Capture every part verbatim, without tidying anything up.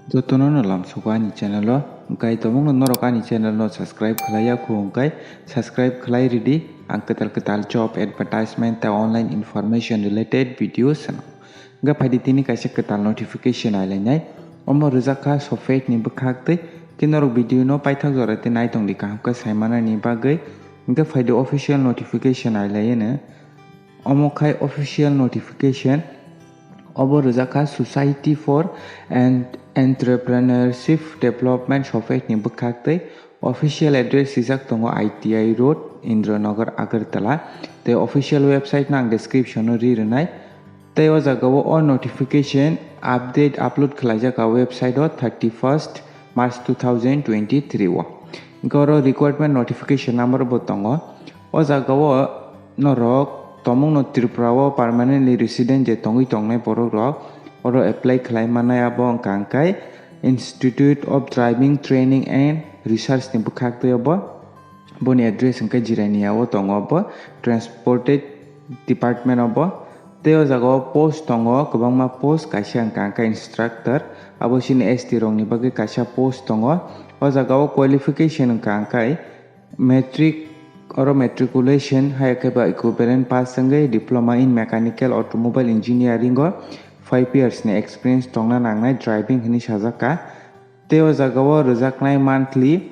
Jotono no lamsogo ani channel o, hwnkhe tongmungno norok ani channel no subscribe khlai ya kho hwnkhe subscribe khlai ridi, ang kwtal kwtal job advertisement tei online information related videos no. Hwnkhe phaidi tini kaisa kwtal notification ailainai, omo rwjak kha Sofate ni bwkhak tei, khe norok video no paithak jora tei naitongdi kaham khe saimanani bagwi, hwnkhe phaidi official notification ailaiano, omo khai official notification. Obo rwjak kha Society for Ent-, Entrepreneurship Development Sofate ni bwkhak tei official address swijak tongo I T I Road, Indranagar, Agartala. Tei official website no ang description o ri rwnai. Tei o jaga o o notification update upload khlaijak a website o thirty first March two thousand twenty-three o. Hwnkhe oro requirement notification number bo tongo. O jaga o norok tongmungno Tripura o permanently resident je tongwi tongnai borok rok oro apply khlai mannai, abo wngkha hwnkhe Institute of Driving Training and Research ni bwkhak twi obo. Boni address hwnkhe Jirania o tongo obo, Transported Department obo. Tei o jaga o post tongo kwbangma post, kaisa hwnkha hwnkhe instructor, abo chini S T rokni bagwi kaisa post tongo. O jaga o qualification hwnkha hwnkhe Matric, oro matriculation, hai khe ba equivalent pass wngwi diploma in mechanical automobile engineering o five years ni experience tongna nangnai driving hinwi sajak kha. Tei o jaga o rwjaknai monthly,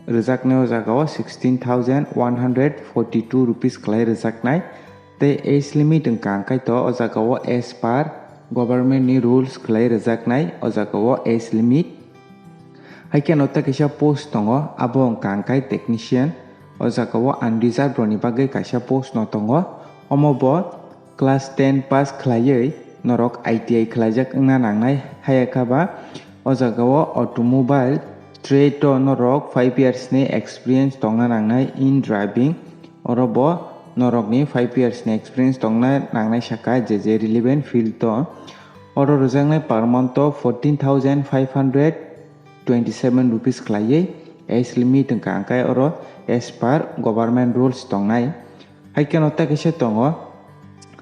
rwjaknai o jaga o sixteen thousand one hundred forty two rupees khlai rwjaknai. Tei age limit wngkha hwnkhe to o jaga o as per government ni rules khlai rwjaknai o jaga o age limit. Hai kheno tei kaisa post tongo, abo wngkha hwnkhe technician. O jaga o unreserved rokni bagwi kaisa post no tongo. Omo bo class ten pass khlaiwi norok I T I khlaijak wngna nangnai. Haya kha ba o jaga o automobile trade o norok five years ni experience tongna nangnai in driving. Oro bo norokni five years ni experience tongna nangnai saka je je relevant field o. Oro rwjaknai per month o fourteen thousand five hundred twenty seven rupees khlaiwi age limit wngkha, hwnkhe oro as per government rules tongnai. Hai kheno tei kaisa tongo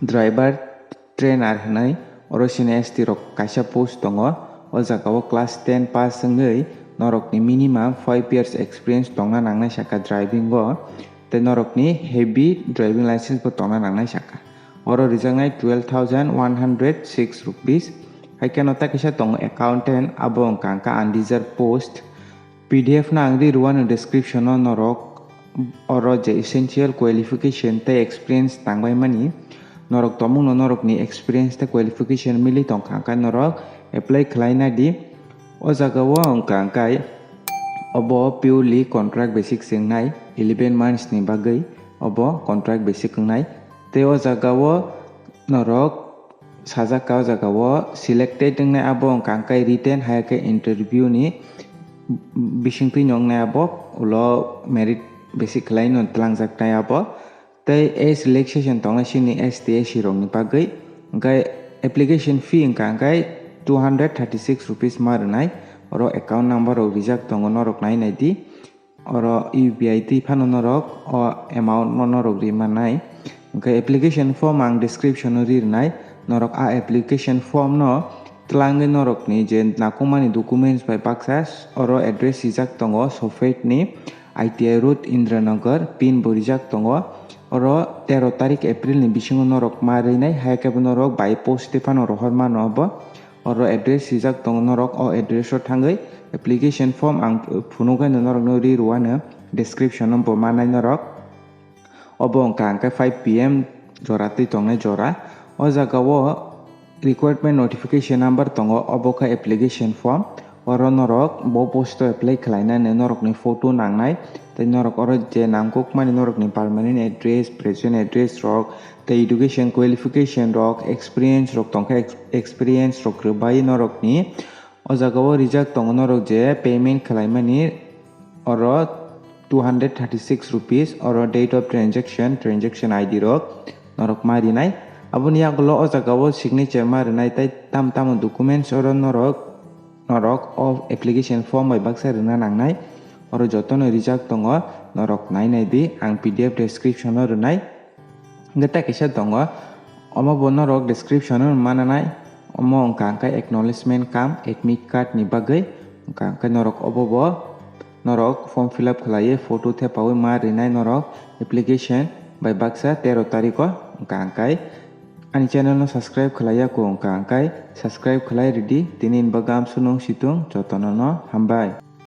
driver trainer hinwi, oro sini S T rok kaisa post tongo. O jaga o class ten pass wngwi norokni minimum five years experience tongna nangnai saka driving o, tei norokni heavy driving license bo tongna nangnai saka. Oro rijaknai twelve thousand one hundred six rupees. Hai kheno tei kaisa tongo accountant, abo wngkha hwnkhe unreserved post. P D F no ang ri rwano description o norok oro je essential qualification tei experience tangbaimani norok tongmungno norokni experience tei qualification mili tongkha hwnkhe norok apply khlai nadi. O jaga o wngkha hwnkhe obo purely contract basis se wngnai, eleven months ni bagwi obo contract basis wngnai. Tei o jaga o norok sajak kha, o jaga o selected wngnai, abo wngkha hwnkhe written, hai khe interview ni bisingtwi no wngnai, abo ulo merit basis khlai no twlangjaknai abo. Tei age relaxation tongnai sini S T S C rokni bagwi, hwnkhe application fee wngkha hwnkhe two hundred thirty six rupees ma rwnai. Oro account number rok rijak tongo, norok nai nai di. Oro U P I twi phano norok o amount no norok ri mannai. Hwnkhe application form ang description o ri rwnai. Norok a application form no twlangwi norokni je nakukmani documents bai baksa oro address rijak tongo, Sofate ni I T I Road, Indranagar, pin bo rijak tongo. Oro tero tarik April ni bisingo norok ma rinai, hai khe bo norok by post tei phano rohor mano obo. Oro address rijak tongo, norok o address o thangwi application form ang phunukgwi no norokno ri rwano, description o bo manai norok. Obo wngkha hwnkhe five P M jora twi tongnai jora. O jaga o requirement notification number tongo, obo khe application form. Oro norok bo post o apply khlainani norokni photo nangnai, tei norok oro je nangkukmani norokni permanent address, present address rok, tei education qualification rok, experience rok tongkha, ex-, experience rok rwbai norokni. O jaga o rijak tongo norok je payment khlaimani, oro two hundred thirty six rupees, oro date of transaction, transaction I D rok norok ma rinai. Aboni yagulo o jaga o signature ma rinai tei tam tamo documents oro norok, norok o application form bai baksa rwna nangnai. Oro jotono rijak tongo, norok nai nai di, ang P D F description o rwnai. Hwnkhe tei kaisa tongo, omo bo norok description o mananai, Omo wngkha hwnkhe acknowledgement cum admit card ni bagwi. Wngkha hwnkhe norok obo bo norok form fill up khlaiwi photo thepawi ma rinai norok application bai baksa tero tarikh o. Wngkha hwnkhe ani channel no subscribe khlaiya kho wngkha hwnkhe subscribe khlai ridi. Tini ni bagwi amsonung situng jotono no hambai.